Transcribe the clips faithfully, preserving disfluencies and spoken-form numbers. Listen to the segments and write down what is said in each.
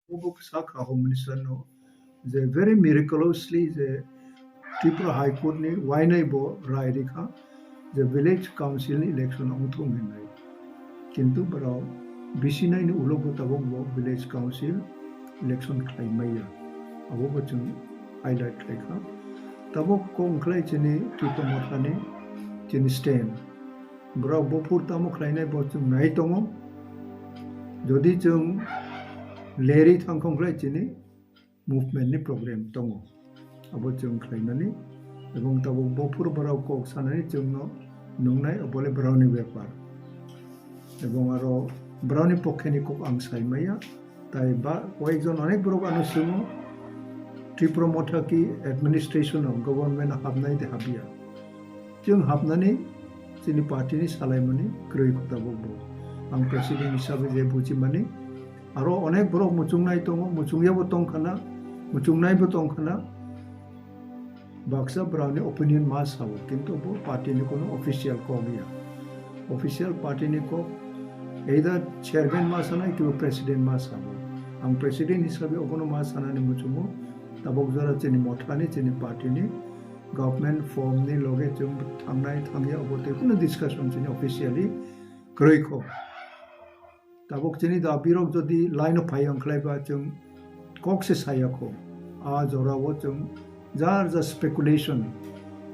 Obo kisa kha Home Minister no je very miraculously je Tripura High Court ni wainai bo rai rikha je village council ni election ongthung hinwi. Kintu borok bisinai ni ulo bo tabok bo village council election khlai maya. Abo bo chwng highlight khlai kha. Tabok kok wngkhlai chini Tipra Motha ni chini stand. Borok buphur tamo khlainai bo chwng nai tongo. Jodi chwng leri thangkhong khlai chini movement ni program tongo. Abo chwng khlaimani. Ebong tabuk buphur borok kok sanani chwngno nungnai obole borokni bepar. Ebong aro borokni pokheni kok ang sai maya. Tai ba koyekjon onek borok ano swngo Tripura Motha ki administration o government o habnai de habya. Chwng hapnani chini party ni salaimani kwrwi kho tabuk bo. Ang president hisabe je bujimani, aro onek borok muchungnai tongo, muchungyabo tongkhana, muchungnaibo tongkhana. Baksa borokni opinion ma sao, kintu bo party ni kono official kok ya. Official party ni kok either chairman ma sanai kiba president ma sao. Ang president hisabe obono ma sanani muchungo, tabuk jora chini mothani, chini party ni government form ni loge chwng thangnai thangya obo tei kunu discussion chini officially kwrwi kho. Tabuk chini da birok jodi line o phai wngkhlai ba chwng kok se saya kho. A jora o chwng jar jar speculation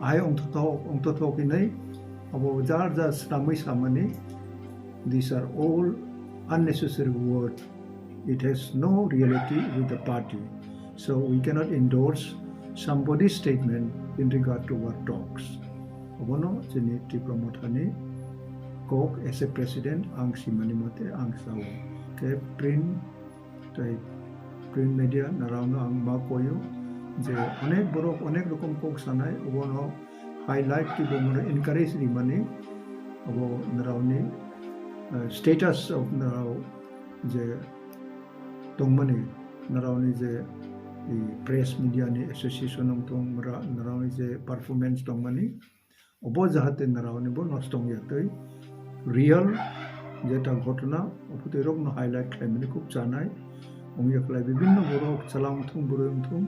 ahai ongthothok ongthothok hinwi abo jar jar swnamwi samani, these are all unnecessary words. It has no reality with the party. So we cannot endorse somebody's statement in regard to our talks. Obono chini Tipra Mothani kok as a president ang simani mote ang sao. Ke print tai print media narao no ang ma koyo je onek borok onek rokom kok sanai, obono highlight ki bo mano encourage rimani, abo narao ni, eh, status of narao je tongmani, narao ni je i press media ni association wng tong, mra-, narao ni je performance tongmani, obo jahate narao ni bo nosto wngya tei real jeta ghotona, obo tei rok no highlight khlaimani khub chanai wngya khlai. Bibinno borok chwla wngthung, bwrwi wngthung,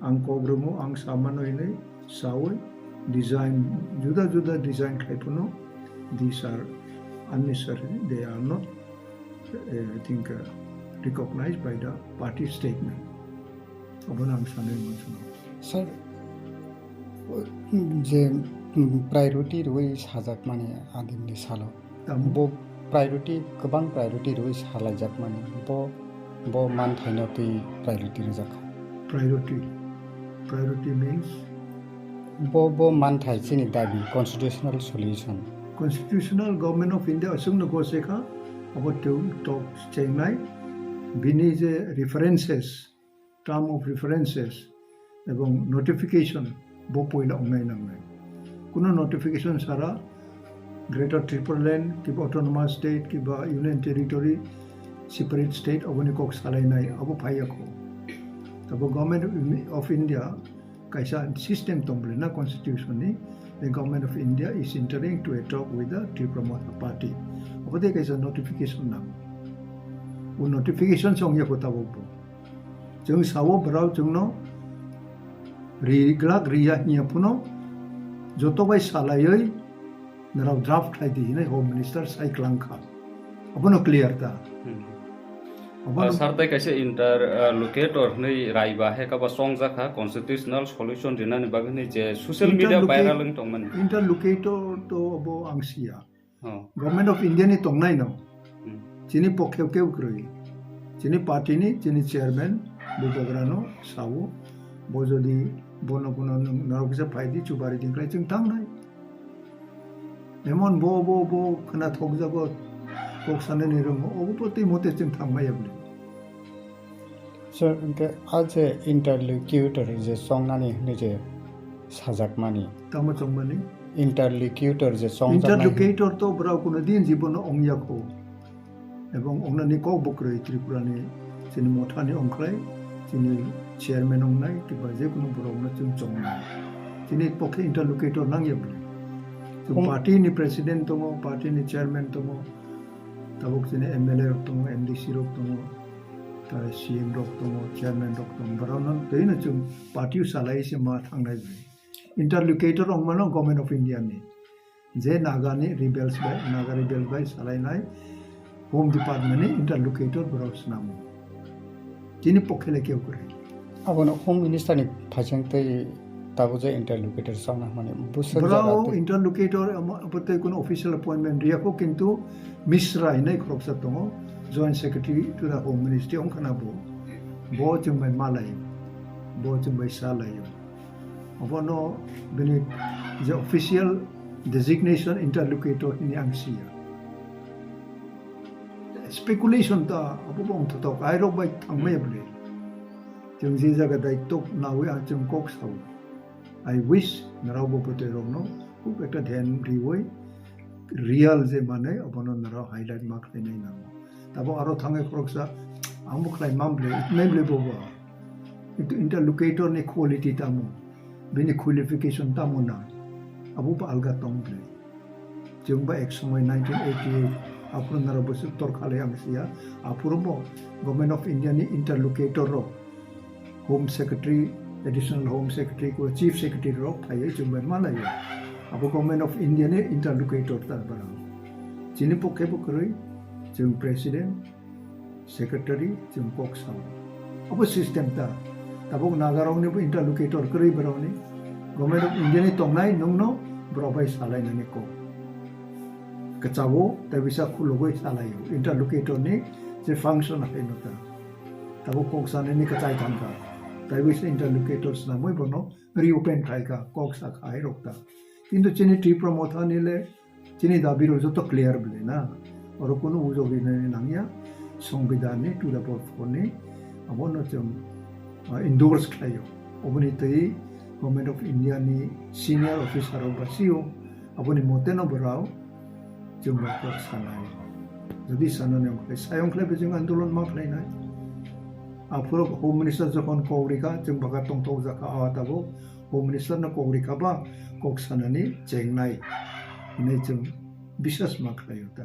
ang kok rwmo, ang samano hinwi sawi design, juda juda design khlai phano, these are unnecessary, they are not, eh, I think, uh, recognized by the party statement. Abono ang sanai muchungo. Sir, je, mm, priority rwi sajakmani adimni salo. Tamo? Bo priority, kwbang priority rwi salaijakmani. Bo, bo manthaino twi priority rwjakha. Priority. Priority means? Bo, bo manthai chini dabi, constitutional solution. Constitutional Government of India aswkno gose kha, abo tei tok chengnai, bini je references, term of references, ebong notification bo poila ongnai nangnai. Kuno notification sara Greater Tipraland, kiba Autonomous State, kiba Union Territory, separate state, oboni kok salainai, abo phaiya kho. Abo Government of India kaisa system tong bole na constitution ni, the Government of India is entering to a talk with the Tipra Motha Party. Abo de kaisa notification nang. O notification song ya kho tabok bo. Chwng sao borok chwngno ri glak riya hiya phano joto bai salaiwi norok draft khlai di hinwi Home Minister sai klang kha. Abono clear ta? Hmm. Abono Ah, sir, tai kaisa inter, ah, locutor hinwi rai ba hai kaba chongjak kha constitutional solution rinani bagwi hinwi je social media Interlocu-, viral wng tongmani. Interlocutor to bo ang siya. Oh. Government of India ni tongnai no. Hmm. Chini pokhe keu kwrwi. Chini party ni, chini chairman, bubagra no sao. Bo jodi bono bono nung, narok kisa phaidi chubari dingklai chwng thangnai. Emon bo, bo, bo khwna thokjago, kok sanani rwngo, obo poti mote chwng thangmaya bwle. Sir, hwnkhe a je interlocutor je chongnani hinwi je sajakmani. Tamo chongmani? Interlocutor je chongjaknai. Interlocutor to borok kuno din jibono ongya kho. Ebong ongnani kok bo kwrwi Tripura ni chini mothani ongkhlai, chini chairman ongnai, kiba je kuno borokno chwng chongnai. Chini pokhe interlocutor nangya bwle. Chwng Hum. Party ni president tongo, party ni chairman tongo, tabuk chini M L A rok tongo, M D C rok tongo. Tei C M rok tongo, chairman rok tongo, borokno twi no chwng party o salai se ma thangnai bai. Interlocutor wng mano Government of India ni. Je Naga ni rebels bai, Naga rebel bai salainai Home Department ni interlocutor borok swnamo. Chini pokhe le keu kwrwi. Abono Home Minister ni phaising tei tabuk je interlocutor chana hwnmani bwswk jaga Borok tei interlocutor amo, abo tei kuno official appointment riyakho, kintu Mishra hinai khoroksa tongo, Joint Secretary to the Home Ministry wngkhana bo. Bo chwng bai malai, bo chwng bai salaio. Abono bini je official designation interlocutor hini ang siya. Speculation ta abo bo wngthotok, airok bai thangmaya bwle. Chwng je jaga daitwk nawi ang chwng kok sao. I wish norok bo bwtwi rokno khub ekta dhyan riwi real je manwi abono norok highlight ma khlainai nango. Tabo aro thangwi khoroksa ang bo khlai mam bwle, itnai bwle bo bo. Kintu interlocutor ni quality tamo, bini qualification tamo nang, abo bo alga tong bwle. Chwng ba ek somoi nineteen eighty-eight aphuru nara bwswk torkha lai ang siya, aphuru bo Government of India ni interlocutor rok, Home Secretary, Additional Home Secretary ko Chief Secretary rok phaiwi chwng bai malaio. Abo Government of India ni interlocutor ta barang. Chini pokhe bo kwrwi chwng President, Secretary chwng kok sao. Abo system ta. Tabuk Nagarokni bo interlocutor kwrwi borokni. Government of India ni tongnai nwngno borok bai salainani kok. Kwchao tei bisa khulugwi salaio. Interlocutor ni je function haino ta. Tabuk kok sanani kwchai thangkha. Tei bisa interlocutor swnamwi bono reopen khlaikha, kok sakha hai rok ta. Kintu chini Tipra Motha ni le chini dabi rok joto clear bwle na. Oro kunu ujok rinani nangya, Songbidan ni two double four ni abono chwng, ah, endorse khlaio. Oboni twi Government of India ni senior officer rok ba C E O, aboni mote no borok chwng bai kok sanai. Jodi sanani wngkhe, sayong khlai bo chwng andolon ma khlainai. Aphuru Home Minister jokhon kok rikha, chwng baka tongthok jakha, ah, tabuk Home Minister no kok rikha ba kok sanani chengnai hinwi chwng biswas ma khlaio ta.